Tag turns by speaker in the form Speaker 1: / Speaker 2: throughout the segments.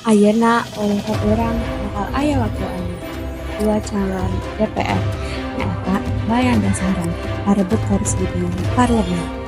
Speaker 1: Ayeuna wewengkon urang bakal aya wakil anyar, dua calon DPR, nyaeta Bayan sareng parebut kursi di parlemen.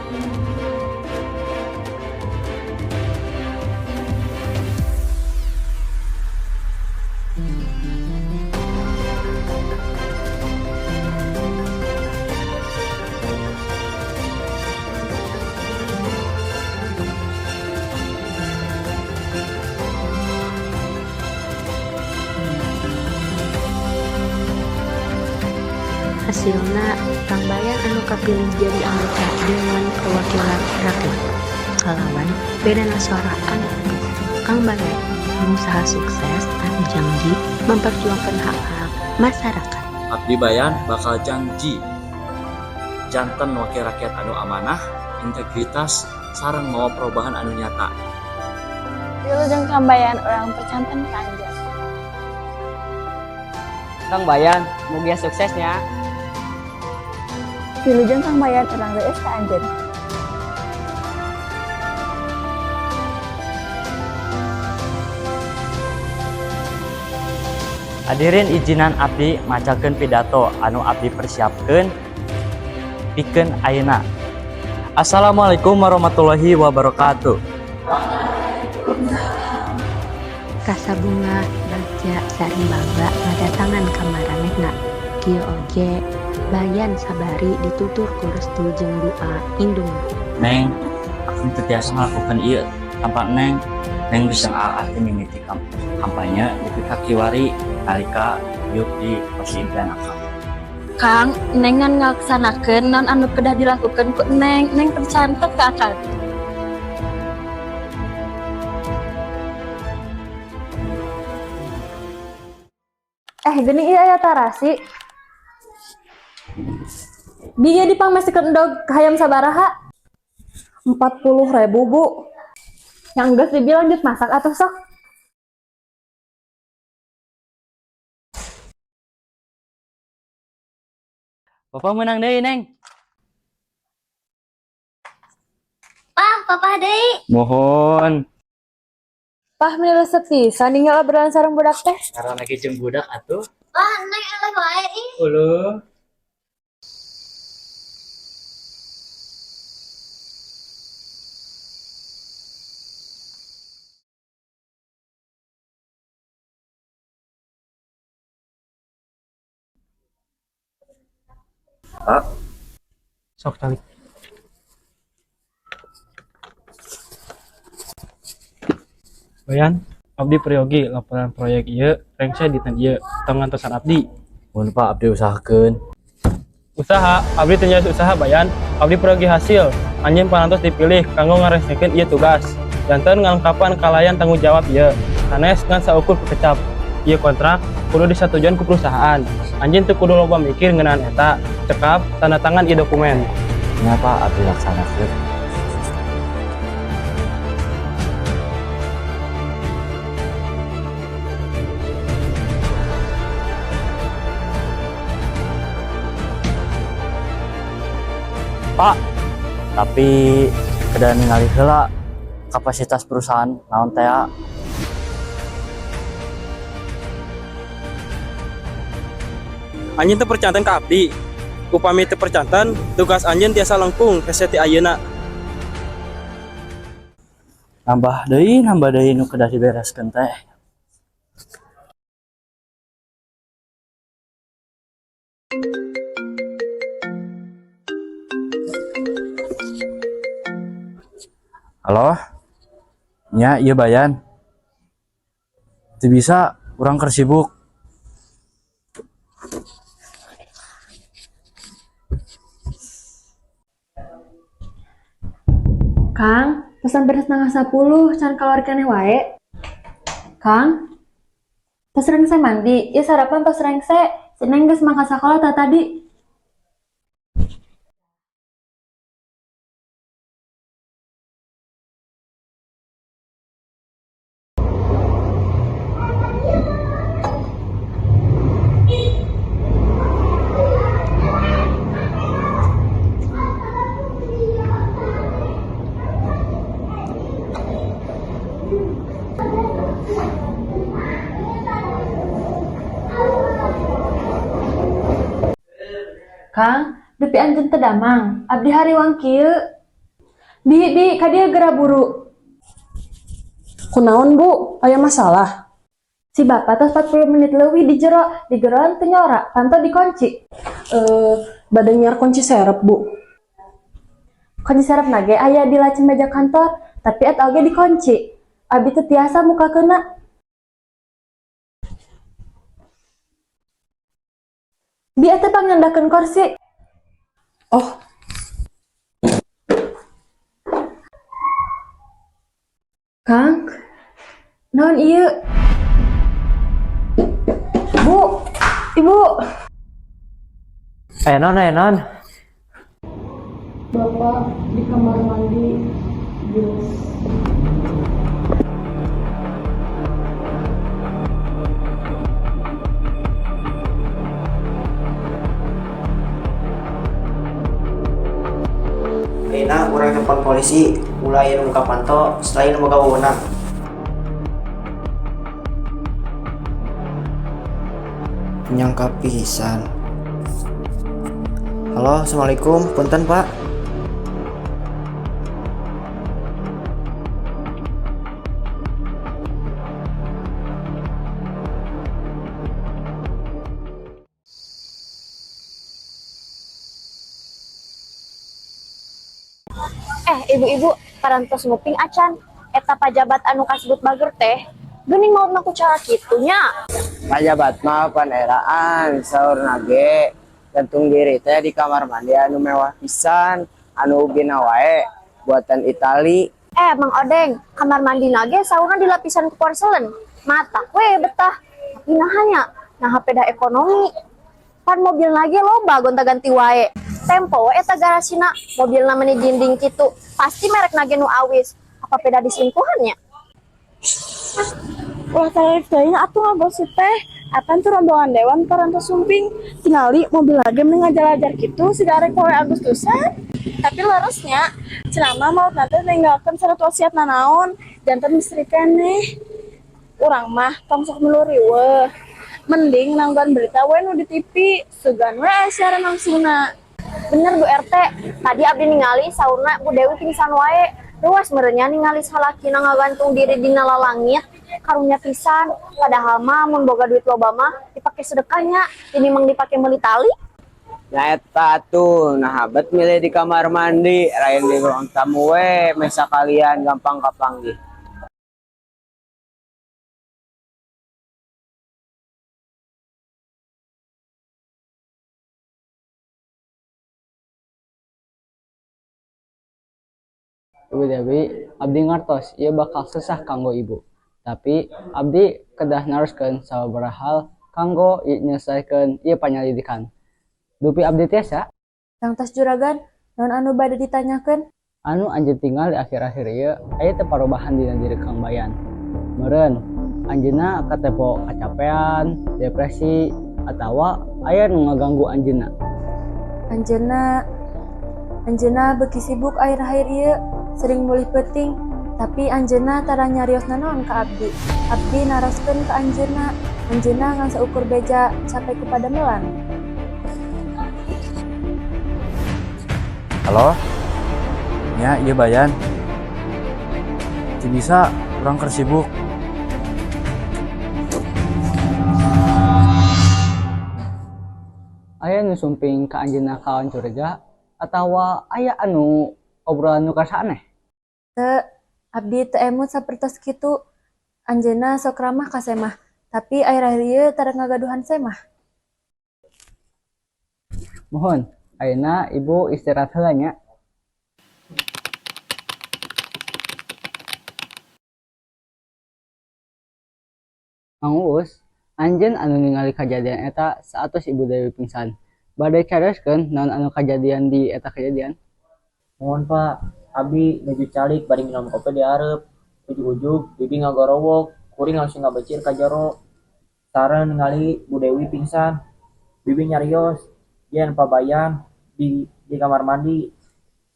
Speaker 2: Hasilna, Kang Bayan anu kapilih jadi anggota Dewan Perwakilan Rakyat kalawan bedana sora anu gaduh. Kang Bayan pengusaha sukses anu jangji memperjuangkan hak-hak masyarakat.
Speaker 3: Abdi Bayan bakal jangji janten wakil rakyat anu amanah, integritas, sareng mawa perubahan anu nyata.
Speaker 4: Wilujeng Kang Bayan, urang percanten ka anjeun.
Speaker 5: Kang Bayan, mugia sukses nya.
Speaker 4: Wilujeng Kang Bayan, urang reueus ka anjeun.
Speaker 3: Hadirin, izinan abdi macakeun pidato anu abdi persiapkeun pikeun ayeuna. Assalamualaikum warahmatullahi wabarakatuh.
Speaker 2: Rasa bungah, bagja, sareng bangga ngadatangan ka maranehna. Kieu oge Bayan sabari ditutur ku restu jeung du'a indungna.
Speaker 3: Neng, aku teu tiasa ngalakukeun ieu tanpa Neng. Neng bisa Aa teh mimiti kampanye nepi ka kiwari nalika diuk di kursi impian akang.
Speaker 4: Kang, Neng ngan ngalaksanakeun naon anu kedah dilakukeun ku Neng. Neng percanten ka Akang.
Speaker 6: Eh, geuning ieu aya tarasi. Bi, ieu dipangmesikeun endog hayam sabaraha?
Speaker 7: 40 ribu, Bu.
Speaker 6: Yang geus, Bibi lanjut masak atuh sok.
Speaker 3: Bapak menang deui, Neng.
Speaker 8: Pah, papa deui.
Speaker 3: Mohon.
Speaker 6: Pah, meni resep pisan ninggal obrolan sareng budak teh.
Speaker 3: Karena lagi jeung budak atuh.
Speaker 8: Wah, Neng eleh wae ih.
Speaker 3: Uluh. Pak.
Speaker 9: Sok calik. Bayan, abdi peryogi laporan proyek ieu rengse dinten ieu, tong ngantosan abdi.
Speaker 3: Mohon, Pak, abdi usahakeun.
Speaker 9: Usaha, abdi teu nyaos usaha, Bayan. Abdi peryogi hasil. Anjeun parantos dipilih kanggo ngaresmikeun ieu tugas. Janten ngalengkapan kalayan tanggung jawab ieu. Sanes ngan saukur kekecap. Ieu kontrak kudu disatujuan ku perusahaan. Anjeun teu kudu loba mikir ngeunaan eta. Cekap, tanda tangan ieu dokumen.
Speaker 3: Nya, Pak, abdi laksanakeun. Pak, tapi kedah ningali heula kapasitas perusahaan naon teh.
Speaker 9: Anjeun teu percanten ka abdi. Upami teu percanten, tugas anjeun tiasa lengkung hese ti ayeuna.
Speaker 3: Nambah deui nu kedah dibereskeun teh. Halo? Nya, ieu Bayan. Teu bisa, urang keur sibuk.
Speaker 6: Kang, pesan beras 9.30, can keluar keneh wae. Kang, tos rengse mandi, ya sarapan tos rengse. Si Neng geus mangkat sakola tah tadi. Kang, dupi anjeun teu damang, abdi hariwang kieu. Bi, bi, ka dieu geura buru.
Speaker 7: Kunaon, Bu? Aya masalah?
Speaker 6: Si bapak tos 40 menit leuwih di jero, digeroan teu nyora, panto dikunci.
Speaker 7: Eh, bade nyiar kunci serep, Bu.
Speaker 6: Kunci serepna ge aya di laci meja kantor, tapi eta oge dikunci. Abi teu tiasa mukakeunna. Bi, eta pangnyandakeun kursi.
Speaker 7: Oh.
Speaker 6: Kang, naon ieu? Bu, Ibu.
Speaker 5: Aya naon, aya naon?
Speaker 7: Bapak di kamar mandi geus.
Speaker 10: Ayeuna urang telepon polisi, ulah aya nu muka panto selain nu boga wewenang. Nyangka pisan. Halo, assalamualaikum, punten, Pak.
Speaker 4: Eh, ibu-ibu, parantos nguping acan? Eta pajabat anu kasebut bager teh, geuning maotna ku cara kitu nya.
Speaker 5: Pajabat mah pan eraan, saurna ge gantung diri teh di kamar mandi anu mewah pisan, anu ugina wae buatan Itali.
Speaker 4: Eh, Mang Odeng, kamar mandi ge saurna dilapisan ku porselen. Matak we betah. Tapi naha nya, naha pedah ekonomi. Pan mobil lagi loba gonta-ganti wae. Tempo we eta garasina, mobilna meni dinding kitu. Pasti merek ge nu awis. Apa pedah diselingkuhan nya?
Speaker 11: Ulah tarik teuing atuh ngagosip teh. Apan tuh rombongan dewan parantos sumping. Tingali mobil lagi meni ngajar-ajar kitu siga arek poe Agustusan. Tapi leresnya cenah mah maotna teh ninggalkeun surat wasiat nanaon, janten misteri keneh. Urang mah tong sok milu riweuh. Mending nangguan berita we nu di TV, sugan we aya siaran langsungna.
Speaker 4: Bener, Bu RT, tadi abdi ningali saurna Bu Dewi pingsan wae. Ruas meureun nya ningali salakina ngagantung diri dina lalangit. Karunya pisan, padahal mah mun boga duit loba mah dipake sedekahnya, ini mang dipake meuli tali.
Speaker 5: Nya eta atuh, nah bet milih di kamar mandi, lain di ruang tamu we, meh sakalian gampang kapanggih.
Speaker 12: Ibu Dewi, abdi ngartos ieu bakal susah kanggo ibu. Tapi abdi kedah naroskeun sababaraha hal kanggo nyelesaikeun ieu panyalidikan. Dupi abdi tiasa?
Speaker 6: Tangtos, Juragan, naon anu bade ditanyakeun?
Speaker 12: Anu anjeun tingal di akhir-akhir ieu aya teu parubahan dina diri Kang Bayan? Meureun anjeunna katempo kacapean, depresi, atawa aya nu ngaganggu anjeunna.
Speaker 6: Anjeunna Anjeunna beuki sibuk akhir-akhir ieu, sering mulih peuting, tapi anjeunna tara nyarios nanaon ka abdi. Abdi naroskeun ka anjeunna, anjeunna ngan saukur beja capek ku padamelan.
Speaker 3: Halo? Ya, iya Bayan. Teu bisa, urang keur sibuk.
Speaker 12: Aya nu sumping ka anjeunna kalawan curiga atawa aya anu obrolan nu karasa aneh?
Speaker 6: Teu, abdi teu emut sapertos kitu. Anjeunna sok ramah ka semah, tapi akhir-akhir ieu tara ngagaduhan semah.
Speaker 12: Muhun, ayeuna ibu istirahat heula nya. Mang Uus, anjeun anu ningali kajadian eta saatos Ibu Dewi pingsan. Bade carioskeun naon anu kajadian di eta kajadian?
Speaker 10: Muhun, Pak, abdi nuju calik bari minum kopi di hareup. Ujug-ujug bibi ngagorowok, kuring langsung ngabecir ka jero. Sareng ningali Bu Dewi pingsan. Bibi nyarios, yen Pa Bayan di kamar mandi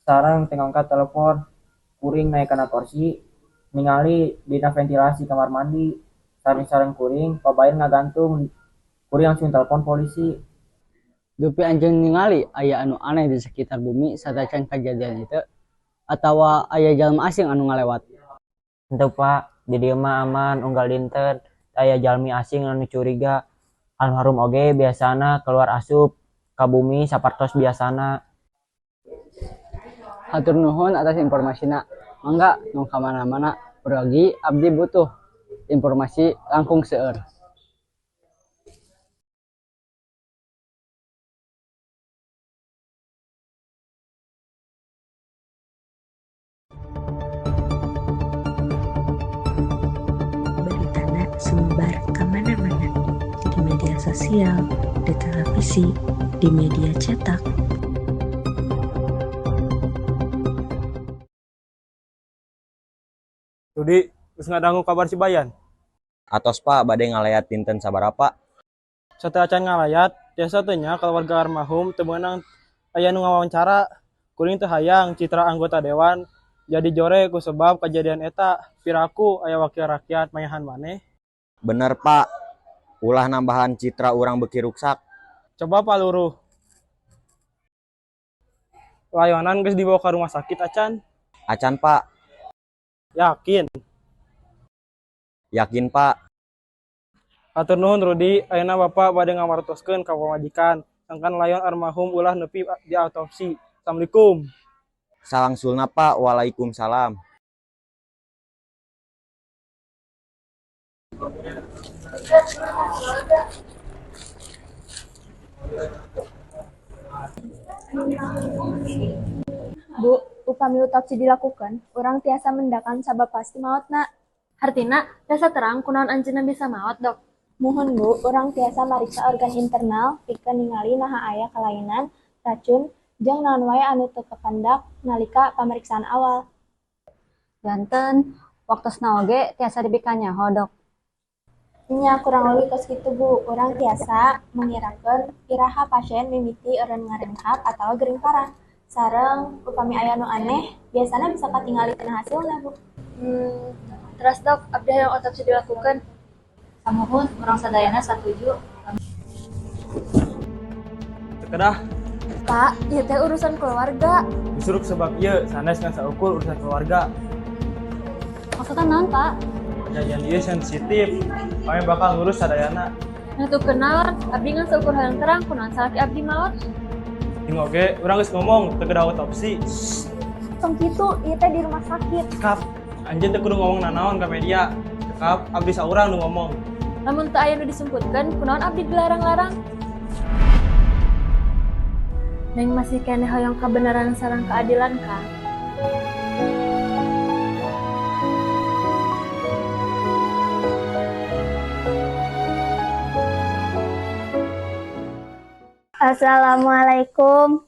Speaker 10: sareng teu ngangkat telepon. Kuring naek kana kursi, ningali dina ventilasi kamar mandi, sareng-sareng kuring Pa Bayan ngagantung. Kuring langsung telepon polisi.
Speaker 12: Dupi anjeun ningali aya anu aneh di sekitar bumi satacan kajadian itu atawa aya jalma asing anu ngalewat?
Speaker 10: Henteu, Pak, di dieu mah aman unggal dinten, teu aya jalmi asing anu curiga. Almarhum oge biasana keluar asup ka bumi sapertos biasana.
Speaker 12: Hatur nuhun atas informasina. Mangga tong kamana-mana, peryogi abdi butuh informasi langkung seueur.
Speaker 2: Beritana sumebar kamana-mana, di media sosial, di televisi, di media cetak.
Speaker 9: Rudi, geus ngadangu kabar si Bayan?
Speaker 13: Atos, Pak, bade ngalayat dinten sabaraha?
Speaker 9: Sateuacan ngalayat, tiasa teu nya keluarga almarhum teu meunang aya nu ngawawancara. Kuring teu hayang citra anggota dewan jadi jore kusebab kajadian eta. Piraku aya wakil rakyat maehan maneh.
Speaker 13: Bener, Pak, ulah nambahan citra urang beuki ruksak.
Speaker 9: Coba Pak Luruh. Layonan geus dibawa ka rumah sakit acan?
Speaker 13: Acan, Pak.
Speaker 9: Yakin?
Speaker 13: Yakin, Pak.
Speaker 9: Hatur nuhun, Rudi, ayeuna Bapak bade ngawartoskeun ka pamajikan sangkan layon almarhum ulah nepi diautopsi. Assalamualaikum.
Speaker 13: Salangsulna, Pak. Waalaikumsalam.
Speaker 6: Bu, upami autopsi dilakukan, urang tiasa mendakan sabab pasti maotna.
Speaker 8: Hartina, tiasa terang kunaon anjeunna bisa maot, Dok?
Speaker 6: Muhun, Bu, urang tiasa mariksa organ internal pikeun ningali naha aya kelainan, racun, jeung naon wae anu teu kapendak nalika pameriksaan awal.
Speaker 4: Janten waktosna oge tiasa dipikanyaho, Dok?
Speaker 6: Nya, kurang leuwih kos kitu, Bu. Urang tiasa mangirakeun iraha pasien mimiti eureun ngarenghap atawa gering parah. Sareng upami aya nu aneh, biasana bisa katingali tina hasilna, Bu.
Speaker 8: Teras, Dok, abdi hayang otopsi dilakukeun.
Speaker 4: Samuhun, urang sadayana satuju.
Speaker 9: Teu kedah.
Speaker 6: Pak, ieu teh urusan keluarga.
Speaker 9: Justru sebab ieu sanes ngan saukur urusan keluarga.
Speaker 4: Maksudna naon, Pak?
Speaker 9: Kejadian ieu sensitif. Kami bakal ngurus sadayana.
Speaker 8: Nutukeun naon, abdi ngan saukur hayang terang kunaon salaki abdi maot.
Speaker 9: Jeung oge urang geus ngomong teu kedah otopsi.
Speaker 6: Tong kitu, ieu teh di rumah sakit.
Speaker 9: Cekap, anjeun teu kudu ngomong nanaon ka media. Cekap, abdi saurang nu ngomong.
Speaker 6: Lamun teu aya nu disumputkeun, kunaon abdi dilarang-larang?
Speaker 8: Neng masih keneh hoyong kebenaran sareng keadilan, Kang.
Speaker 4: Assalamualaikum.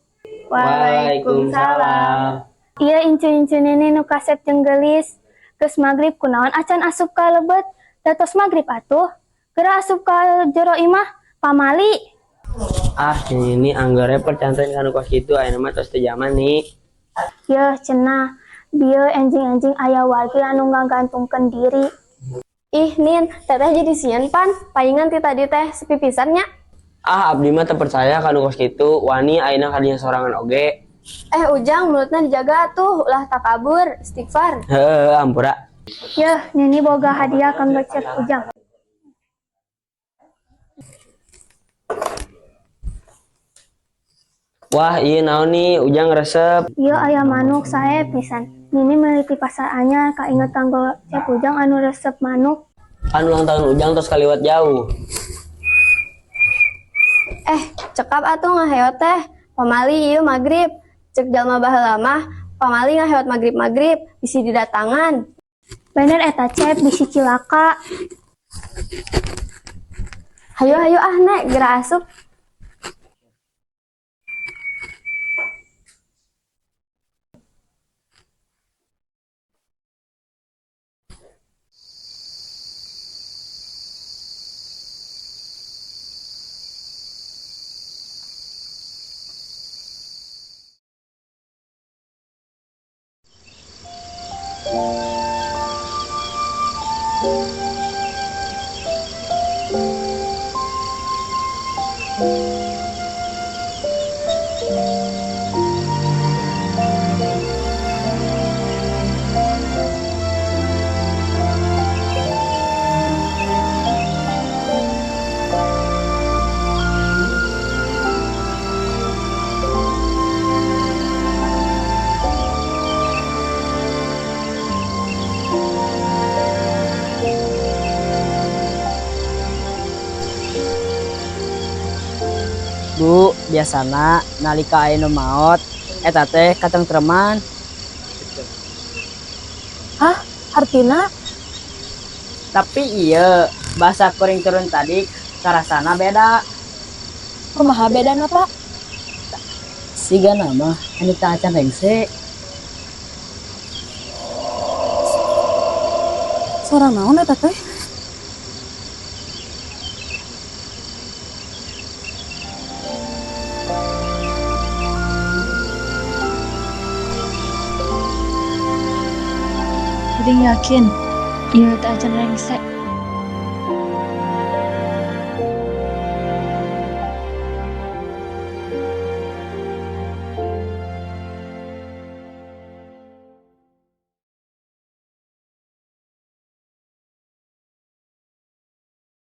Speaker 10: Waalaikumsalam.
Speaker 4: Iya, incu-incu nini nu kasep jeung geulis. Geus magrib, kunaon acan asup ka lebet? Da tos magrib atuh. Geura asup ka jero imah, pamali.
Speaker 5: Ah, ini anggere percanten kanu kos kitu ayeuna mah tos teu jaman nih.
Speaker 4: Yeuh, cenah, bieu enjing-enjing aya wargi anu ngagantungkeun diri.
Speaker 14: Ih, Nin, teteh jadi sieun pan. Paingan ti tadi teh sepi pisan nya.
Speaker 5: Ah, abdi mah teu percaya kanu kos kitu, wani ayeuna kadinya sorangan oge.
Speaker 14: Eh, Ujang, mulutna dijaga tuh, ulah takabur, istighfar.
Speaker 5: Heuh, ampura.
Speaker 4: Yeuh, Nini boga hadiah kanggo Cep Ujang.
Speaker 5: Wah, ieu naon nih, Ujang resep.
Speaker 4: Ieu aya manuk sae pisan. Nini meuli ti pasar anyar, kainget kanggo Cep Ujang anu resep manuk.
Speaker 5: Kan ulang tahun Ujang tos kaliwat jauh.
Speaker 14: Eh, cekap atuh ngaheot teh. Pamali ieu magrib. Cek jalma baheula mah, pamali ngaheot magrib-magrib, bisi didatangan.
Speaker 4: Bener eta, Cep, bisi cilaka.
Speaker 14: Hayu hayu ah, Nek, geura asup.
Speaker 15: Bu, biasana nalika aya nu maot eta teh katengtreman.
Speaker 6: Hah? Hartina?
Speaker 15: Tapi iya, bahasa kuring turun tadi karasana beda.
Speaker 6: Kumaha bedana, Pak?
Speaker 15: Sigana mah anu teu acan rengse.
Speaker 7: Suara naon eta teh?
Speaker 8: Kuring yakin ieu teh acan rengse.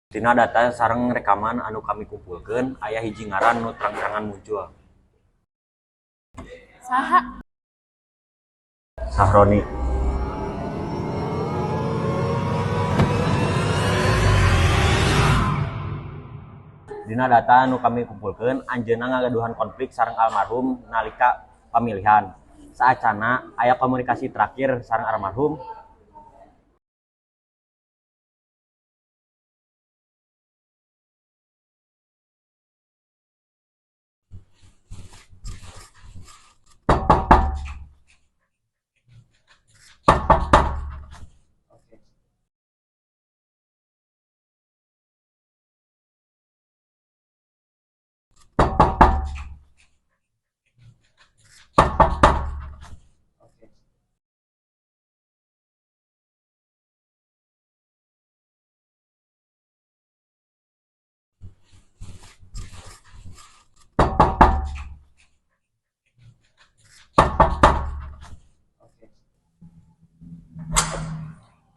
Speaker 13: Tina data sareng rekaman anu kami kumpulkeun, aya hiji ngaran nu terang-terangan muncul.
Speaker 8: Saha?
Speaker 13: Sahroni. Dina data anu kami kumpulkeun, anjeunna ngagaduhan konflik sareng almarhum nalika pamilihan. Saacana aya komunikasi terakhir sareng almarhum?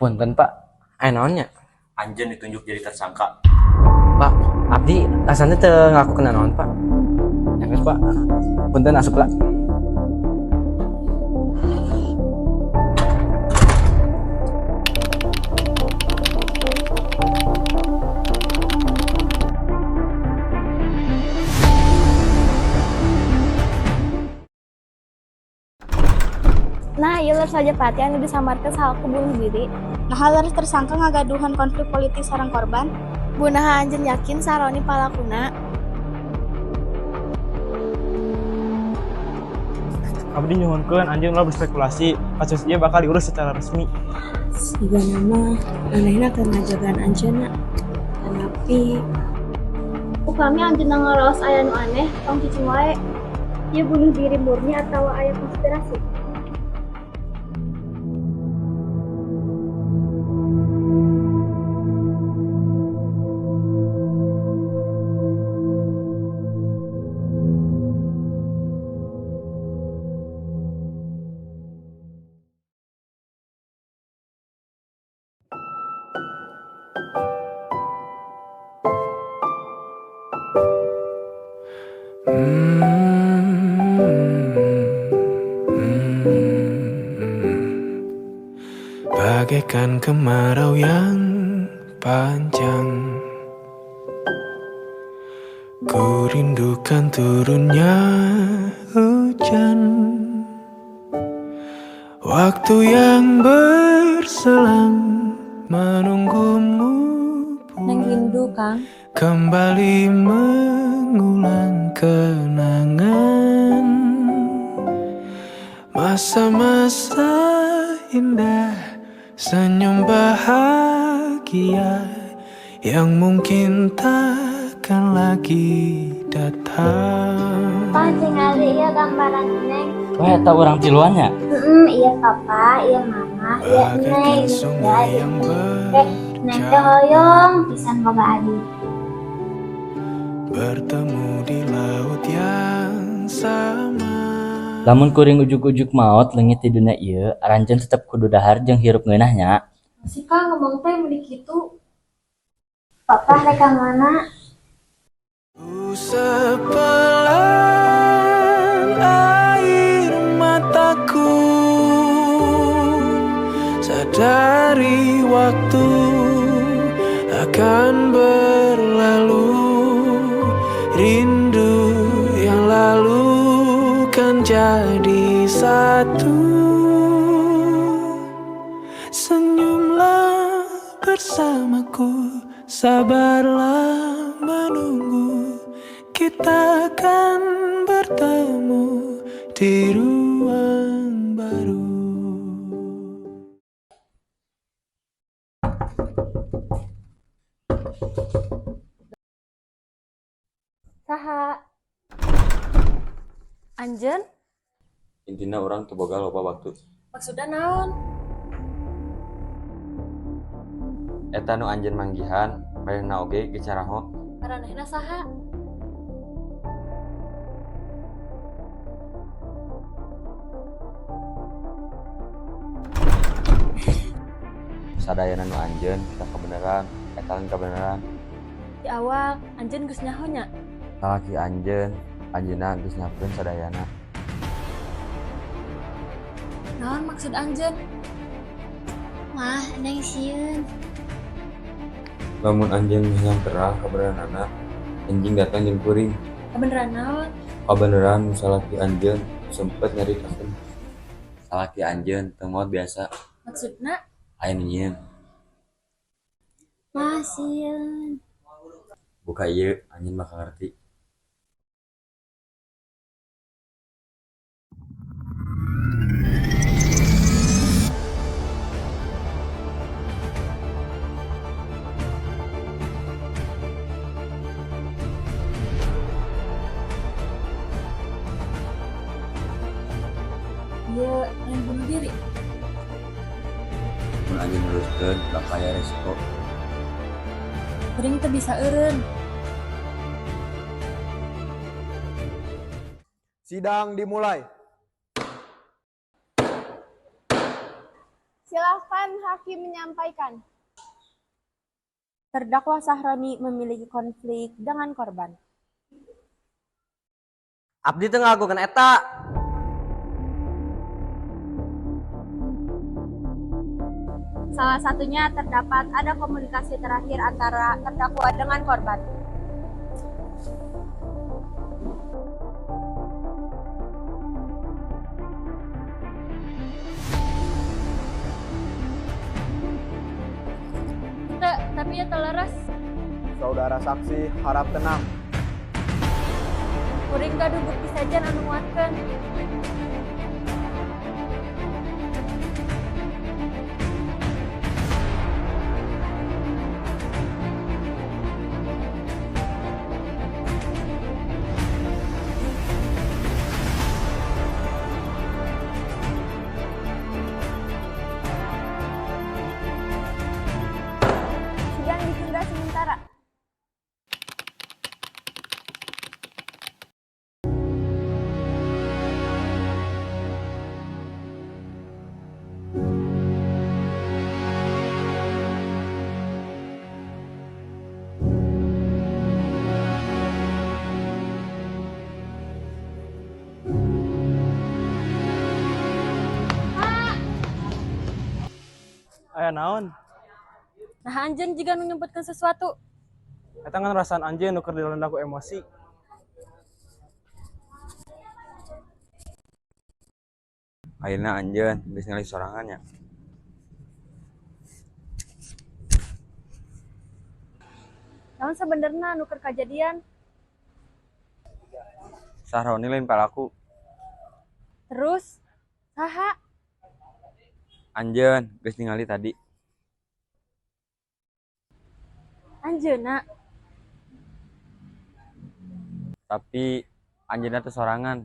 Speaker 5: Punten, Pak, aya naon nya?
Speaker 13: Anjeun ditunjuk jadi tersangka.
Speaker 5: Pak, abdi rasanya teu ngalakukeun naon, Pak. Ya geus, Pak. Punten, asup lah.
Speaker 8: Nah, ieu leres Rajapati anu disamarkeun salaku bunuh diri.
Speaker 11: Nah, leres tersangka ngagaduhan konflik politik sareng korban.
Speaker 8: Bu, naha anjeun yakin Sahroni palakuna?
Speaker 9: Abdi nyuhunkeun anjeun ulah berspekulasi, kasus ieu bakal diurus secara resmi.
Speaker 1: Sigana mah manehna keur ngajagaan anjeunna. Tapi
Speaker 8: Upami anjeunna ngaraos aya nu aneh, tong cicing wae. Ieu bunuh diri murni atawa aya konspirasi?
Speaker 16: Bagaikan kemarau yang panjang, ku rindukan turunnya hujan. Waktu yang berselang menunggumu
Speaker 6: Neng rindu, Kang.
Speaker 16: kembali mengulang kenangan masa-masa indah, senyum bahagia yang mungkin takkan lagi datang.
Speaker 8: Pa, tingali ieu gambaran Neng.
Speaker 3: Wah, eta urang tiluan nya.
Speaker 8: Iya papa, iya mama, iya
Speaker 16: Bagaikan
Speaker 8: Neng,
Speaker 16: sungai
Speaker 8: iya
Speaker 16: yang
Speaker 8: Neng. Neng teh hoyong pisan boga adik.
Speaker 16: bertemu di laut yang sama.
Speaker 3: Lamun kuring ujug-ujug maot leungit ti dunia ieu, aranjeun tetep kudu dahar jeung hirup ngeunah nya.
Speaker 6: Si Kang ngomong teh meuni kitu.
Speaker 8: Papa rek ka mana?
Speaker 16: Sepelan air mataku, sadari waktu akan berlalu. Rindu Sabarlah menunggu, kita akan bertemu di ruang baru.
Speaker 6: Saha? Anjeun?
Speaker 17: Intina urang teu boga loba waktu.
Speaker 6: Maksudna naon?
Speaker 17: Eta nu anjeun manggihan, manehna oge geus caraho.
Speaker 6: Maranehna saha?
Speaker 17: Sadayana nu anjeun kita kabeneran, eta lain kabeneran.
Speaker 6: Di awal anjeun geus nyaho nya.
Speaker 17: Salaki anjeun, anjeunna geus nyiapkeun sadayana.
Speaker 6: Naon maksud anjeun?
Speaker 8: Mah, Neng sieun.
Speaker 17: Lamun anjeun hayang terang kabeneranana, anjing datang jeung kuring.
Speaker 6: Kabeneran naon?
Speaker 17: Kabeneran nu salaki anjeun sempet nyaritakeun. Salaki anjeun teu maot biasa.
Speaker 6: Maksudna?
Speaker 17: Aya nu nyieun.
Speaker 8: Mah, sieun.
Speaker 17: Buka ieu, anjeun bakal ngarti.
Speaker 6: Ieu lain bunuh diri.
Speaker 17: Mun anjeun neruskeun bakal aya resiko.
Speaker 6: Kuring teu bisa eureun.
Speaker 18: Sidang dimulai.
Speaker 11: Silahkan hakim menyampaikan.
Speaker 1: Terdakwa Sahroni memiliki konflik dengan korban.
Speaker 5: Abdi teu ngalakukeun eta.
Speaker 4: Salah satunya terdapat ada komunikasi terakhir antara terdakwa dengan korban.
Speaker 6: Teu, tapi ya leres.
Speaker 18: Saudara saksi harap tenang.
Speaker 6: Kuring gaduh bukti saja anu nguatkeun.
Speaker 11: Sidang ditunda sementara.
Speaker 9: Aya naon?
Speaker 6: Nah, anjeun jiga nu nyumputkeun sesuatu.
Speaker 9: Eta ngan rasaan anjeun nu keur dilanda ku emosi.
Speaker 17: Ayeuna anjeun geus ngalih sorangan nya.
Speaker 4: Naon sabenerna nu keur kajadian?
Speaker 17: Sahroni lain palaku.
Speaker 6: Terus saha?
Speaker 17: Anjeun geus ningali tadi.
Speaker 6: Anjeunna.
Speaker 17: Tapi anjeunna teh sorangan.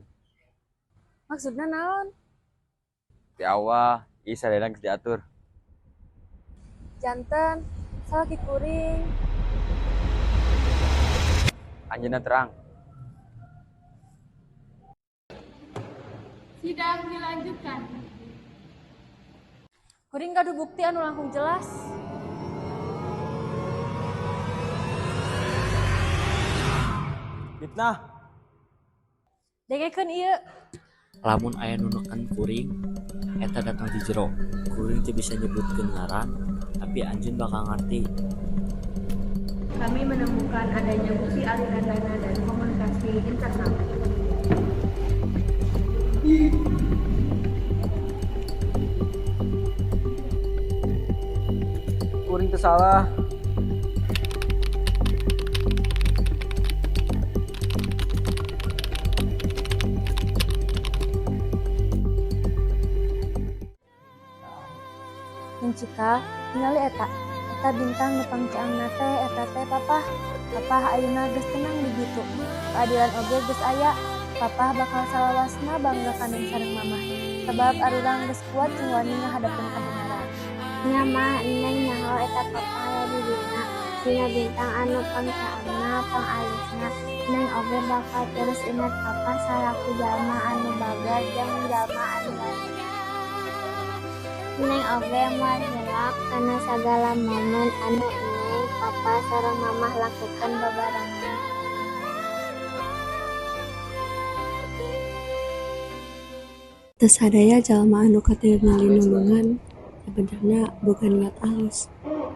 Speaker 6: Maksudna naon?
Speaker 17: Di awal ieu sadayana geus diatur.
Speaker 6: Janten salaki kuring.
Speaker 17: Anjeunna terang.
Speaker 8: Sidang dilanjutkan.
Speaker 6: Kuring gaduh bukti anu langkung jelas.
Speaker 9: Fitnah.
Speaker 6: Dengekeun ieu.
Speaker 3: Lamun aya nu neken kuring, eta datang ti jero. Kuring teu bisa nyebutkeun ngaran, tapi anjeun bakal ngarti.
Speaker 2: Kami menemukan adanya bukti aliran dana dan komunikasi internal.
Speaker 5: Kuring teu salah.
Speaker 6: Kal, ningali eta. Eta bintang nu pangcaangna teh eta teh Papah. Papah ayeuna geus tenang di ditu. Keadilan oge geus aya. Papah bakal salawasna bangga ka Neng sareng Mamah. Sabab arurang geus kuat jeung wani ngahadapkeun kabenaran.
Speaker 8: Nya, Mah, Neng nyaho eta Papah aya di dina. Dina bintang anu pangcaangna, pangalusna. Neng oge bakal terus inget Papah salaku jalma anu bager jeung jalma anu bae. Neng oge moal hilap kana sagala momen anu Neng, Papa sareng Mamah lakukeun babarengan.
Speaker 1: Teu sadaya jalma anu katingali nulungan sabenerna boga niat alus.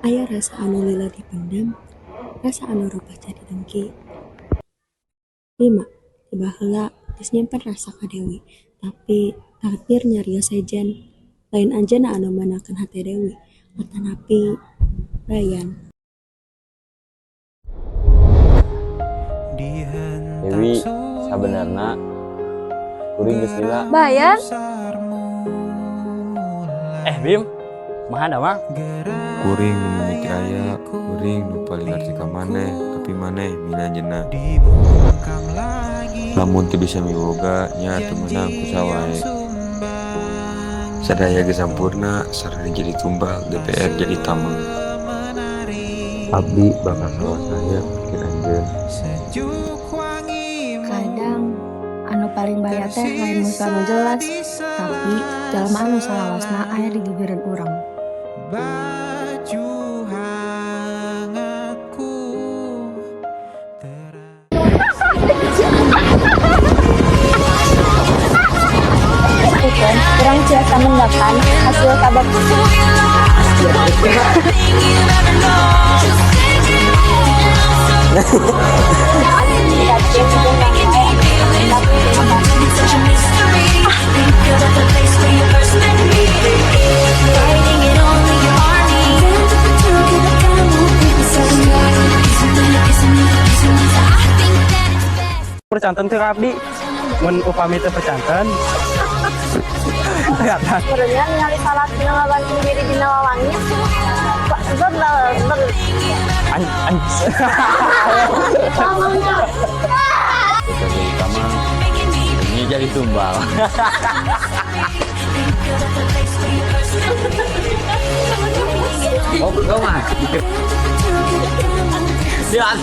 Speaker 1: Aya rasa anu lila dipendam, rasa anu robah jadi dengki. Bima, ti baheula geus nyimpen rasa ka Dewi, tapi takdir nyarios sejen. Lain anjeunna anu meunangkeun hate Dewi, atanapi Bayan.
Speaker 17: Dewi, sabenerna kuring geus lila.
Speaker 6: Bayan?
Speaker 3: Eh, Bim, kumaha damang?
Speaker 17: Kuring nu mimiti aya, kuring nu paling ngarti ka maneh, tapi maneh milih anjeunna. Lamun teu bisa miboga, nya teu meunang ku saha wae. Sadaya geus sampurna, sareng jadi tumbal, DPR jadi tameng. Abdi bakal salawasna aya pikeun anjeun.
Speaker 1: Kadang anu paling bahaya teh lain musuh anu jelas, tapi jalma anu salawasna aya di gigireun urang.
Speaker 16: Baju hangatku.
Speaker 11: Sampurna, urang tiasa mendakan hasil kabab.
Speaker 9: Percanten teu ka abdi? Mun upami teu percanten, kelihatan.
Speaker 4: Sebenarnya ningali salaki nu ngagantung diri dina lalangit. Ber ber.
Speaker 3: An an
Speaker 17: Kita jadi tamang,
Speaker 3: ini jadi tumbal. Oh, kau mah. Siap.